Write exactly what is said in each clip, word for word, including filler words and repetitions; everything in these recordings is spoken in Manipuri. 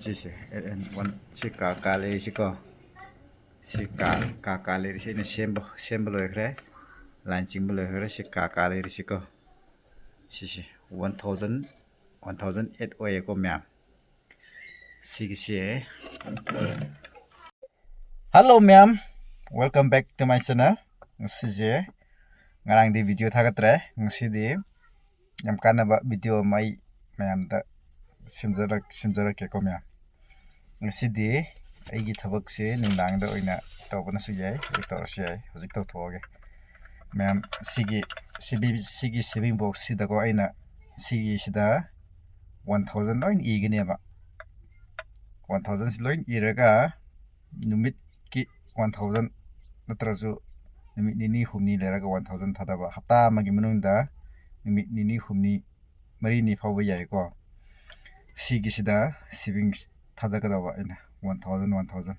ꯁꯤꯁꯦ ꯑꯦꯟ ꯋꯥꯟ, ꯁꯤ ꯀꯥ ꯀꯥ ꯂꯩꯔꯤꯁꯤꯀꯣ꯫ ꯁꯤ ꯀꯥ ꯀꯥ ꯀꯥ ꯂꯩꯔꯤꯁꯤ ꯑꯩꯅ ꯁꯦꯝꯕ ꯁꯦꯝꯕ ꯂꯣꯏꯈ꯭ꯔꯦ꯫ ꯂꯥꯏꯟ ꯆꯤꯡꯕ ꯂꯣꯏꯈ꯭ꯔꯦ꯫ ꯁꯤ ꯀꯥ ꯀꯥ ꯂꯩꯔꯤꯁꯤꯀꯣ꯫ ꯁꯤꯁꯦ one thousand, one thousand eight ꯑꯣꯏꯌꯦꯀꯣ ꯃꯌꯥꯝ꯫ ꯁꯤꯒꯤꯁꯦ, hello ꯃꯌꯥꯝ, welcome back to my channel꯫ ꯉꯁꯤꯁꯦ, ꯉꯔꯥꯡꯗꯤ ꯚꯤꯗꯤꯑꯣ ꯊꯥꯒꯠꯇ꯭ꯔꯦ꯫ ꯉꯁꯤꯗꯤ ꯌꯥꯝ ꯀꯥꯟꯅꯕ ꯚꯤꯗꯤꯑꯣ ꯑꯃ ꯑꯩ ꯃꯌꯥꯝꯗ ꯁꯦꯝꯖꯔꯛ ꯁꯦꯝꯖꯔꯛꯀꯦꯀꯣ ꯃꯌꯥꯝ꯫ ꯉꯁꯤꯗꯤ ꯑꯩꯒꯤ ꯊꯕꯛꯁꯦ ꯅꯨꯡꯗꯥꯡꯗ ꯑꯣꯏꯅ ꯇꯧꯕꯅꯁꯨ ꯌꯥꯏ, ꯑꯩ ꯇꯧꯔꯁꯨ ꯌꯥꯏ꯫ ꯍꯧꯖꯤꯛ ꯇꯧꯊꯣꯛꯑꯒꯦ ꯃꯌꯥꯝ꯫ ꯁꯤꯒꯤ ꯁꯤꯕꯤ ꯁꯤꯒꯤ saving boxꯁꯤꯗꯀꯣ, ꯑꯩꯅ ꯁꯤꯒꯤꯁꯤꯗ ꯋꯥꯟ ꯊꯥꯎꯖꯟ ꯂꯣꯏ ꯏꯒꯅꯦꯕ꯫ ꯋꯥꯟ ꯊꯥꯎꯖꯟꯁꯤ ꯂꯣꯏ ꯏꯔꯒ, ꯅꯨꯃꯤꯠꯀꯤ ꯋꯥꯟ ꯊꯥꯎꯖꯟ ꯅꯠꯇ꯭ꯔꯁꯨ ꯅꯨꯃꯤꯠ ꯅꯤꯅꯤ ꯍꯨꯝꯅꯤ ꯂꯩꯔꯒ ꯋꯥꯟ ꯊꯥꯎꯖꯟ ꯊꯥꯗꯕ, ꯍꯞꯇꯥ ꯑꯃꯒꯤ ꯃꯅꯨꯡꯗ ꯅꯨꯃꯤꯠ ꯅꯤꯅꯤ ꯍꯨꯝꯅꯤ ꯃꯔꯤꯅꯤ ꯐꯥꯎꯕ ꯌꯥꯏꯀꯣ꯫ ꯁꯤꯒꯤꯁꯤꯗ savings ꯊꯥꯗꯒꯗꯕ ꯑꯩꯅ ꯋꯥꯟ ꯊꯥꯎꯖꯟ, ꯋꯥꯟ ꯊꯥꯎꯖꯟ꯫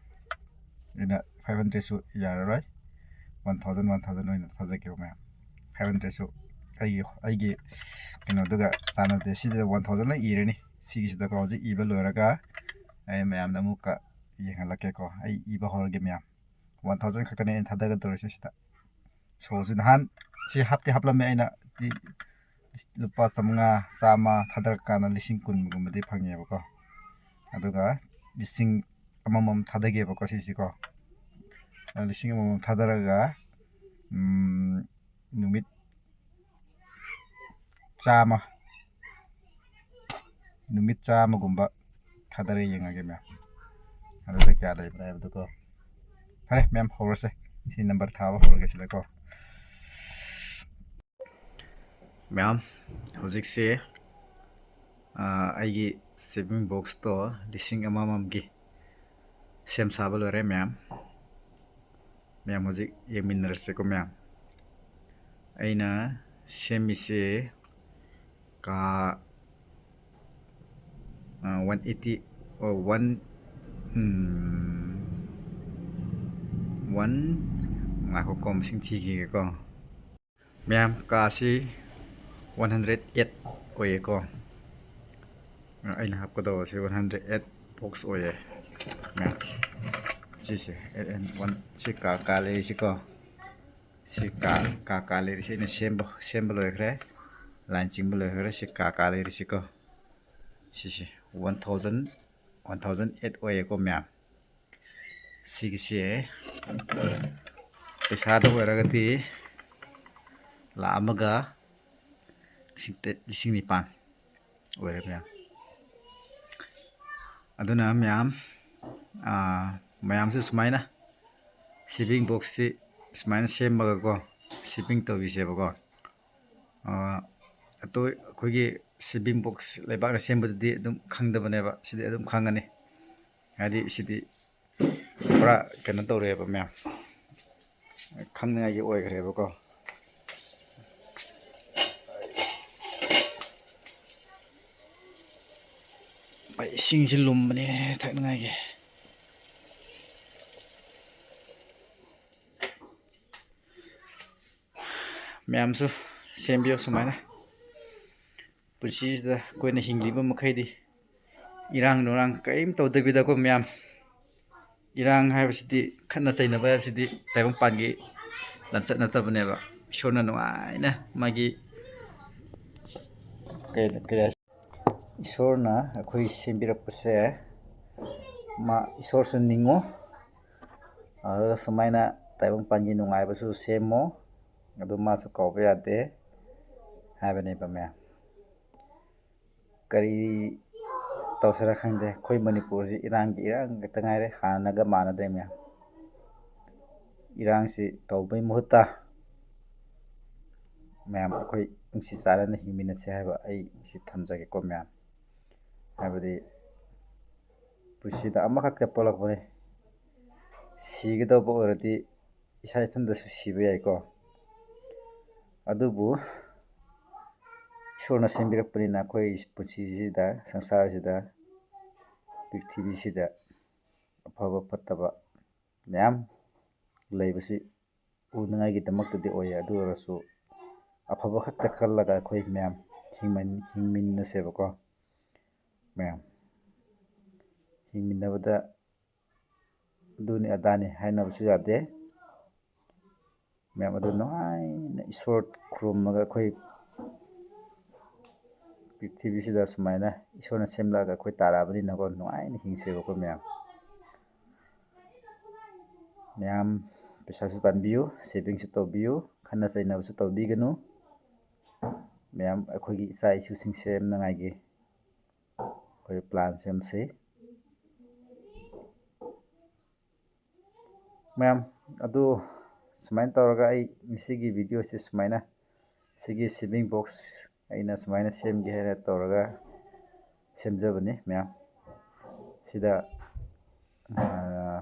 ꯑꯩꯅ ꯐꯥꯏꯚ ꯍꯟꯗ꯭ꯔꯦꯗꯁꯨ ꯌꯥꯔꯔꯣꯏ, ꯋꯥꯟ ꯊꯥꯎꯖꯟ, ꯋꯥꯟ ꯊꯥꯎꯖꯟ ꯑꯣꯏꯅ ꯊꯥꯗꯒꯦꯕ ꯃꯌꯥꯝ꯫ ꯐꯥꯏꯚ ꯍꯟꯗ꯭ꯔꯦꯗꯁꯨ ꯑꯩꯒꯤ, ꯑꯩꯒꯤ ꯀꯩꯅꯣꯗꯨꯒ ꯆꯥꯟꯅꯗꯦ꯫ ꯁꯤꯗ ꯋꯥꯟ ꯊꯥꯎꯖꯟ ꯂꯣꯏ ꯏꯔꯅꯤ꯫ ꯁꯤꯒꯤꯁꯤꯗꯀꯣ ꯍꯧꯖꯤꯛ ꯏꯕ ꯂꯣꯏꯔꯒ ꯑꯩ ꯃꯌꯥꯝꯗ ꯑꯃꯨꯛꯀ ꯌꯦꯡꯍꯜꯂꯛꯀꯦꯀꯣ꯫ ꯑꯩ ꯏꯕ ꯍꯧꯔꯒꯦ ꯃꯌꯥꯝ꯫ ꯋꯥꯟ ꯊꯥꯎꯖꯟ ꯈꯛꯇꯅꯦ ꯑꯩꯅ ꯊꯥꯗꯒꯗꯧꯔꯤꯁꯦ ꯁꯤꯗ꯫ ꯁꯣꯁꯨ ꯅꯍꯥꯟ ꯁꯤ ꯍꯥꯞꯇꯤ ꯍꯥꯞꯂꯝꯃꯦ ꯑꯩꯅ, ꯁꯤ ꯂꯨꯄꯥ ꯆꯥꯝꯃꯉꯥ, ꯆꯥꯝꯃ ꯊꯥꯗꯔꯀꯥꯟꯗ ꯂꯤꯁꯤꯡ ꯀꯨꯟꯒꯨꯝꯕꯗꯤ ꯐꯪꯉꯦꯕꯀꯣ꯫ ꯑꯗꯨꯒ ꯂꯤꯁꯤꯡ ꯑꯃꯃꯝ ꯊꯥꯗꯒꯦꯕꯀꯣ ꯁꯤꯁꯤꯀꯣ꯫ ꯑꯗꯨ ꯂꯤꯁꯤꯡ ꯑꯃꯃꯝ ꯊꯥꯗꯔꯒ, ꯎꯝ, ꯅꯨꯃꯤꯠ ꯆꯥꯝꯃ, ꯅꯨꯃꯤꯠ ꯆꯥꯝꯃꯒꯨꯝꯕ ꯊꯥꯗꯔ ꯌꯦꯡꯉꯒꯦ ꯃꯌꯥꯝ꯫ ꯑꯗꯨꯗ ꯀꯌꯥ ꯂꯩꯕ꯭ꯔꯥ ꯍꯥꯏꯕꯗꯨꯀꯣ꯫ ꯐꯔꯦ ꯃꯌꯥꯝ, ꯍꯧꯔꯁꯦ꯫ ꯁꯤ ꯅꯝꯕꯔ ꯊꯥꯕ ꯍꯧꯔꯒꯦ ꯁꯤꯗꯀꯣ꯫ ꯃꯌꯥꯝ, ꯍꯧꯖꯤꯛꯁꯦ, ꯑꯥ, ꯑꯩꯒꯤ saving boxꯇꯣ ꯂꯤꯁꯤꯡ ꯑꯃꯃꯝꯒꯤ ꯁꯦꯝ ꯁꯥꯕ ꯂꯣꯏꯔꯦ ꯃꯌꯥꯝ꯫ ꯃꯌꯥꯝ ꯍꯧꯖꯤꯛ ꯌꯦꯡꯃꯤꯟꯅꯔꯁꯦꯀꯣ ꯃꯌꯥꯝ꯫ ꯑꯩꯅ ꯁꯦꯝꯃꯤꯁꯦ ꯀꯥ, ꯑ, ꯋꯥꯟ ꯑꯩꯠꯇꯤ, ꯑꯣ, ꯋꯥꯟ, ꯎꯝ, ꯋꯥꯟ, ꯉꯥꯏꯈꯣꯀꯣ, ꯃꯁꯤꯡ ꯊꯤꯈꯤꯒꯦꯀꯣ꯫ ꯃꯌꯥꯝ, ꯀꯥꯁꯤ ꯋꯥꯟ ꯍꯟꯗ꯭ꯔꯦꯠ ꯑꯦꯠ ꯑꯣꯏꯌꯦꯀꯣ꯫ ꯑꯩꯅ ꯍꯥꯞꯀꯗꯧꯕꯁꯦ one hundred eight box ꯑꯣꯏꯌꯦ, ꯃꯌꯥꯝ꯫ ꯁꯤꯁꯦ eight and one, ꯁꯤ ꯀꯥ ꯀꯥ ꯂꯩꯔꯤꯁꯤꯀꯣ, ꯁꯤ ꯀꯥ ꯀꯥ ꯀꯥ ꯂꯩꯔꯤꯁꯤ ꯑꯩꯅ ꯁꯦꯝꯕ ꯁꯦꯝꯕ ꯂꯣꯏꯈ꯭ꯔꯦ, line ꯆꯤꯡꯕ ꯂꯣꯏꯈ꯭ꯔꯦ꯫ ꯁꯤ ꯀꯥ ꯀꯥ ꯂꯩꯔꯤꯁꯤꯀꯣ, ꯁꯤꯁꯦ one thousand, one thousand eight ꯑꯣꯏꯌꯦꯀꯣ, ꯃꯌꯥꯝ꯫ ꯁꯤꯒꯤꯁꯦ ꯄꯩꯁꯥꯗ ꯑꯣꯏꯔꯒꯗꯤ ꯂꯥꯈ ꯑꯃꯒ ꯂꯤꯁꯤꯡ ꯇꯔꯦꯠ, ꯂꯤꯁꯤꯡ ꯅꯤꯄꯥꯟ ꯑꯣꯏꯔꯦ, ꯃꯌꯥꯝ꯫ ꯑꯗꯨꯅ ꯃꯌꯥꯝ, ꯑꯥ, ꯃꯌꯥꯝꯁꯨ ꯁꯨꯃꯥꯏꯅ saving boxꯁꯤ ꯁꯨꯃꯥꯏꯅ ꯁꯦꯝꯃꯒꯀꯣ, saving ꯇꯧꯕꯤꯁꯦꯕꯀꯣ꯫ ꯑꯥ, ꯑꯇꯣ-, ꯑꯩꯈꯣꯏꯒꯤ saving box ꯂꯩꯕꯥꯛꯅ ꯁꯦꯝꯕꯗꯨꯗꯤ ꯑꯗꯨꯝ ꯈꯪꯗꯕꯅꯦꯕ, ꯁꯤꯗꯤ ꯑꯗꯨꯝ ꯈꯪꯉꯅꯤ꯫ ꯍꯥꯏꯗꯤ ꯁꯤꯗꯤ ꯄꯨꯔꯥ ꯀꯩꯅꯣ ꯇꯧꯔꯦꯕ, ꯃꯌꯥꯝ, ꯈꯪꯅꯤꯡꯉꯥꯏꯒꯤ ꯑꯣꯏꯈ꯭ꯔꯦꯕꯀꯣ꯫ ꯚꯥꯏ, ꯏꯁꯤꯡꯁꯤ ꯂꯨꯝꯕꯅꯦ ꯊꯛꯅꯉꯥꯏꯒꯤ꯫ ꯃꯌꯥꯝꯁꯨ ꯁꯦꯝꯕꯤꯌꯨ ꯁꯨꯃꯥꯏꯅ꯫ ꯄꯨꯟꯁꯤꯁꯤꯗ ꯑꯩꯈꯣꯏꯅ ꯍꯤꯡꯂꯤꯕ ꯃꯈꯩꯗꯤ ꯏꯔꯥꯡ ꯅꯨꯔꯥꯡ ꯀꯔꯤꯝ ꯇꯧꯗꯕꯤꯗꯀꯣ, ꯃꯌꯥꯝ꯫ ꯏꯔꯥꯡ ꯍꯥꯏꯕꯁꯤꯗꯤ, ꯈꯠꯅ ꯆꯩꯅꯕ ꯍꯥꯏꯕꯁꯤꯗꯤ ꯇꯥꯏꯕꯪꯄꯥꯟꯒꯤ ꯂꯝꯆꯠ ꯅꯠꯇꯕꯅꯦꯕ꯫ ꯏꯁꯣꯔꯅ ꯅꯨꯡꯉꯥꯏꯅ ꯃꯥꯒꯤ, ꯀꯩ, ꯀꯩ ꯍꯥꯏ-, ꯏꯁꯣꯔꯅ ꯑꯩꯈꯣꯏ ꯁꯦꯝꯕꯤꯔꯛꯄꯁꯦ, ꯃꯥ, ꯏꯁꯣꯔꯁꯨ ꯅꯤꯡꯉꯨ, ꯑꯗꯨꯒ ꯁꯨꯃꯥꯏꯅ ꯇꯥꯏꯕꯪꯄꯥꯟꯒꯤ ꯅꯨꯡꯉꯥꯏꯕꯁꯨ ꯁꯦꯝꯃꯣ, ꯑꯗꯨ ꯃꯥꯁꯨ ꯀꯥꯎꯕ ꯌꯥꯗꯦ ꯍꯥꯏꯕꯅꯦꯕ, ꯃꯌꯥꯝ꯫ ꯀꯔꯤ ꯇꯧꯁꯤꯔꯥ ꯈꯪꯗꯦ꯫ ꯑꯩꯈꯣꯏ ꯃꯅꯤꯄꯨꯔꯁꯤ ꯏꯔꯥꯡꯒꯤ ꯏꯔꯥꯡ ꯈꯛꯇ ꯉꯥꯏꯔꯦ, ꯍꯥꯟꯅꯒ ꯃꯥꯟꯅꯗ꯭ꯔꯦ, ꯃꯌꯥꯝ꯫ ꯏꯔꯥꯡꯁꯤ ꯇꯧꯕꯩ ꯃꯍꯨꯠꯇ, ꯃꯌꯥꯝ, ꯑꯩꯈꯣꯏ ꯅꯨꯡꯁꯤ ꯆꯥꯟꯅꯅ ꯍꯤꯡꯃꯤꯟꯅꯁꯦ ꯍꯥꯏꯕ ꯑꯩ ꯁꯤ ꯊꯝꯖꯒꯦꯀꯣ, ꯃꯌꯥꯝ꯫ ꯍꯥꯏꯕꯗꯤ ꯄꯨꯟꯁꯤꯗ ꯑꯃꯈꯛꯇ ꯄꯣꯛꯂꯛꯄꯅꯤ꯫ ꯁꯤꯒꯗꯧꯕ ꯑꯣꯏꯔꯗꯤ ꯏꯁꯥ ꯏꯊꯟꯇꯁꯨ ꯁꯤꯕ ꯌꯥꯏꯀꯣ꯫ ꯑꯗꯨꯕꯨ ꯏꯁꯣꯔꯅ ꯁꯦꯝꯕꯤꯔꯛꯄꯅꯤꯅ ꯑꯩꯈꯣꯏ ꯄꯨꯟꯁꯤꯁꯤꯗ, ꯁꯪꯁꯥꯔꯁꯤꯗ, ꯄ꯭ꯔꯤꯊꯤꯕꯤꯁꯤꯗ ꯑꯐꯕ ꯐꯠꯇꯕ ꯃꯌꯥꯝ ꯂꯩꯕꯁꯤ ꯎꯅꯉꯥꯏꯒꯤꯗꯃꯛꯇꯗꯤ ꯑꯣꯏꯌꯦ꯫ ꯑꯗꯨ ꯑꯣꯏꯔꯁꯨ ꯑꯐꯕ ꯈꯛꯇ ꯈꯜꯂꯒ ꯑꯩꯈꯣꯏ ꯃꯌꯥꯝ ꯍꯤꯡꯃꯤꯟ-, ꯍꯤꯡꯃꯤꯟꯅꯁꯦꯕꯀꯣ꯫ ꯃꯌꯥꯝ, ꯍꯤꯡꯃꯤꯟꯅꯕꯗ ꯑꯗꯨꯅꯤ ꯑꯗꯥꯅꯤ ꯍꯥꯏꯅꯕꯁꯨ ꯌꯥꯗꯦ꯫ ꯃꯌꯥꯝ ꯑꯗꯨ ꯅꯨꯡꯉꯥꯏꯅ ꯏꯁꯣꯔ ꯈꯨꯔꯨꯝꯃꯒ ꯑꯩꯈꯣꯏ ꯄ꯭ꯔꯤꯊꯤꯕꯤꯁꯤꯗ ꯁꯨꯃꯥꯏꯅ ꯏꯁꯣꯔꯅ ꯁꯦꯝꯂꯛꯑꯒ ꯑꯩꯈꯣꯏ ꯇꯥꯔꯛꯑꯕꯅꯤꯅꯀꯣ, ꯅꯨꯡꯉꯥꯏꯅ ꯍꯤꯡꯁꯦꯕ ꯑꯩꯈꯣꯏ ꯃꯌꯥꯝ꯫ ꯃꯌꯥꯝ ꯄꯩꯁꯥꯁꯨ ꯇꯥꯟꯕꯤꯌꯨ, ꯁꯦꯚꯤꯡꯁꯨ ꯇꯧꯕꯤꯌꯨ, ꯈꯠꯅ ꯆꯩꯅꯕꯁꯨ ꯇꯧꯕꯤꯒꯅꯨ꯫ ꯃꯌꯥꯝ ꯑꯩꯈꯣꯏꯒꯤ ꯏꯆꯥ ꯏꯁꯨꯁꯤꯡ ꯁꯦꯝꯅꯉꯥꯏꯒꯤ ꯑꯩꯈꯣꯏ ꯄ꯭ꯂꯥꯟ ꯁꯦꯝꯁꯤ꯫ ꯃꯌꯥꯝ ꯑꯗꯨ ꯁꯨꯃꯥꯏꯅ ꯇꯧꯔꯒ ꯑꯩ ꯉꯁꯤꯒꯤ ꯚꯤꯗꯤꯑꯣꯁꯤ ꯁꯨꯃꯥꯏꯅ, ꯁꯤꯒꯤ ꯁꯦꯚꯤꯡ ꯕꯣꯛꯁ ꯑꯩꯅ ꯁꯨꯃꯥꯏꯅ ꯁꯦꯝꯒꯦ ꯍꯥꯏꯅ ꯇꯧꯔꯒ ꯁꯦꯝꯖꯕꯅꯤ ꯃꯌꯥꯝ꯫ ꯁꯤꯗ, ꯑꯥ,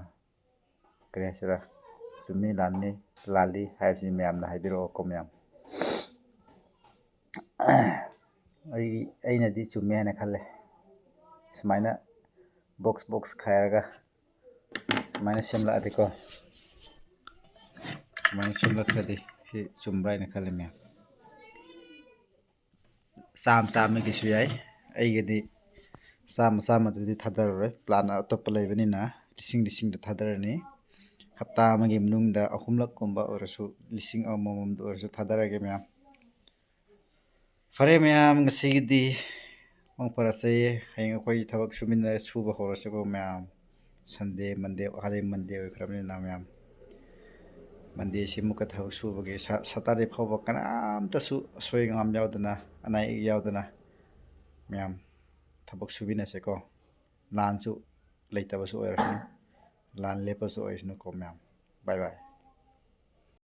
ꯀꯔꯤ ꯍꯥꯏꯁꯤꯔꯥ, ꯆꯨꯝꯃꯤ ꯂꯥꯟꯅꯤ, ꯂꯥꯜꯂꯤ ꯍꯥꯏꯕꯁꯤ ꯃꯌꯥꯝꯅ ꯍꯥꯏꯕꯤꯔꯛꯑꯣꯀꯣ ꯃꯌꯥꯝ꯫ ꯑꯩ, ꯑꯩꯅꯗꯤ ꯆꯨꯝꯃꯦ ꯍꯥꯏꯅ ꯈꯜꯂꯦ꯫ ꯁꯨꯃꯥꯏꯅ ꯕꯣꯛꯁ ꯕꯣꯛꯁ ꯈꯥꯏꯔꯒ ꯁꯨꯃꯥꯏꯅ ꯁꯦꯝꯂꯛꯑꯗꯤꯀꯣ, ꯁꯨꯃꯥꯏꯅ ꯁꯦꯝꯂꯛꯈ꯭ꯔꯗꯤ ꯁꯤ ꯆꯨꯝꯕ꯭ꯔꯥ ꯍꯥꯏꯅ ꯈꯜꯂꯦ ꯃꯌꯥꯝ꯫ ꯆꯥꯝꯃ ꯆꯥꯝꯃꯒꯤꯁꯨ ꯌꯥꯏ꯫ ꯑꯩꯒꯤꯗꯤ ꯆꯥꯝꯃ ꯆꯥꯝꯃꯗꯨꯗꯤ ꯊꯥꯗꯔꯔꯣꯏ, ꯄ꯭ꯂꯥꯟ ꯑꯇꯣꯞꯄ ꯂꯩꯕꯅꯤꯅ ꯂꯤꯁꯤꯡ ꯂꯤꯁꯤꯡꯗ ꯊꯥꯗꯔꯅꯤ꯫ ꯍꯞꯇꯥ ꯑꯃꯒꯤ ꯃꯅꯨꯡꯗ ꯑꯍꯨꯝꯂꯛꯀꯨꯝꯕ ꯑꯣꯏꯔꯁꯨ, ꯂꯤꯁꯤꯡ ꯑꯃꯃꯝꯗ ꯑꯣꯏꯔꯁꯨ ꯊꯥꯗꯔꯒꯦ ꯃꯌꯥꯝ꯫ ꯐꯔꯦ ꯃꯌꯥꯝ, ꯉꯁꯤꯒꯤꯗꯤ ꯃꯪ ꯐꯔꯁꯦ꯫ ꯍꯌꯦꯡ ꯑꯩꯈꯣꯏ ꯊꯕꯛ ꯁꯨꯃꯤꯟꯅ-, ꯁꯨꯕ ꯍꯧꯔꯁꯤꯀꯣ ꯃꯌꯥꯝ꯫ ꯁꯟꯗꯦ, ꯃꯟꯗꯦ, ꯑꯗꯩ ꯃꯟꯗꯦ ꯑꯣꯏꯈ꯭ꯔꯕꯅꯤꯅ ꯃꯌꯥꯝ, ꯃꯟꯗꯦꯁꯤ ꯑꯃꯨꯛꯀ ꯊꯕꯛ ꯁꯨꯕꯒꯤ ꯁ-, ꯁꯇꯔꯗꯦ ꯐꯥꯎꯕ ꯀꯅꯥꯝꯇꯁꯨ ꯑꯁꯣꯏ ꯑꯉꯥꯝ ꯌꯥꯎꯗꯅ, ꯑꯅꯥ ꯑꯌꯦꯛ ꯌꯥꯎꯗꯅ ꯃꯌꯥꯝ ꯊꯕꯛ ꯁꯨꯃꯤꯟꯅꯁꯦꯀꯣ꯫ ꯂꯥꯟꯁꯨ ꯂꯩꯇꯕꯁꯨ ꯑꯣꯏꯔꯁꯅꯨ, ꯂꯥꯟ ꯂꯦꯞꯄꯁꯨ ꯑꯣꯏꯁꯅꯨꯀꯣ ꯃꯌꯥꯝ꯫ ꯕꯥꯏ ꯕꯥꯏ꯫